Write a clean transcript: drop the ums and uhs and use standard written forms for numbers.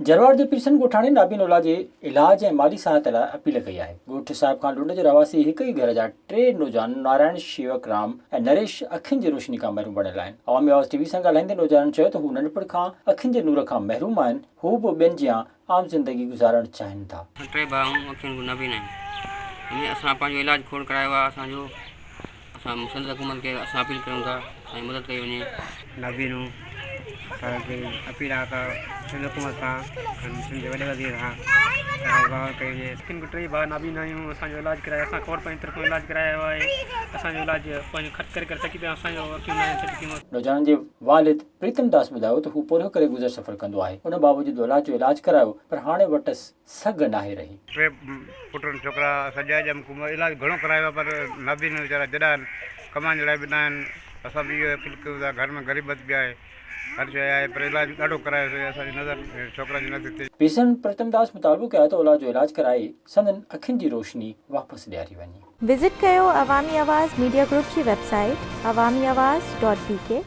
جروار جي پيرسن ڳوٺاڻي نابين اولاد جي علاج ۽ مالي سهائتا لاء اپيل ڪئي آهي. ڳوٺ صاحب خان لنڊ جو رهواسي هڪ ئي گهر جا ٽي نوجوان نارائڻ، شيوڪ رام ۽ نريش اکين جي روشني کان محروم بڻيل آهن. عوامي آواز ٽي وي سان ڳالهائيندي نوجوانن چيو ته هو ننڍپڻ کان اکين جي نور کان محروم آهن، هو به ٻين جيان عام زندگي گذارڻ چاهين ٿا. اسان ٽي ڀاء آهيون اکين کان نابين آهيون ۽ اسان پنهنجو علاج کوڙ ڪرايو آهي اسان جو اسان سنڌ حڪومت کي اسان اپيل ڪريون ٿا اسان جي مدد ڪئي وڃي. نابينو اسان کي اپيل آ ته سنڌ حڪومت سان ۽ سنڌ جي وڏي وزير سان اسان جي واهر ڪئي وڃي. اکين کان ٽئي ڀاء نابينا آهيون اسان جو علاج ڪرايو اسان کوڙ پنهنجي طرفون علاج ڪرايو آهي اسان جو علاج پنهنجو خرچ ڪري ڪري ٿڪي پيا آهيون اسان جو اکيون ناهن ڇٽڪيون. نوجوانن جي والد پريتم داس ٻڌايو ته هو پورهيو ڪري گذر سفر ڪندو آهي ان باوجود اولاد جو علاج ڪرايو پر هاڻي وٽس سگهه ناهي رهي. ٽي پٽ ڇوڪرا سڄا ڄم ڪم علاج گهڻو ڪرايو آهي پر نابين ويچارا جڏا آهن ڪمائڻ جي لاء به ناهن اسان به اهو اپيل ڪيون ٿا گهر ۾ غريبت به آهي هر شيء آهي پر علاج ڏاڍو ڪرايوسي اسان جي نظر ڇوڪرن جي نٿي ٿئي. پيرسن پرتم داس مطالبو ڪيو ته اولاد جو علاج ڪرائي سندن اکين جي روشني واپس ڏياري وڃي. وزٽ ڪيو عوامي آواز ميڊيا گروپ جي website Awami Awaz dot B K.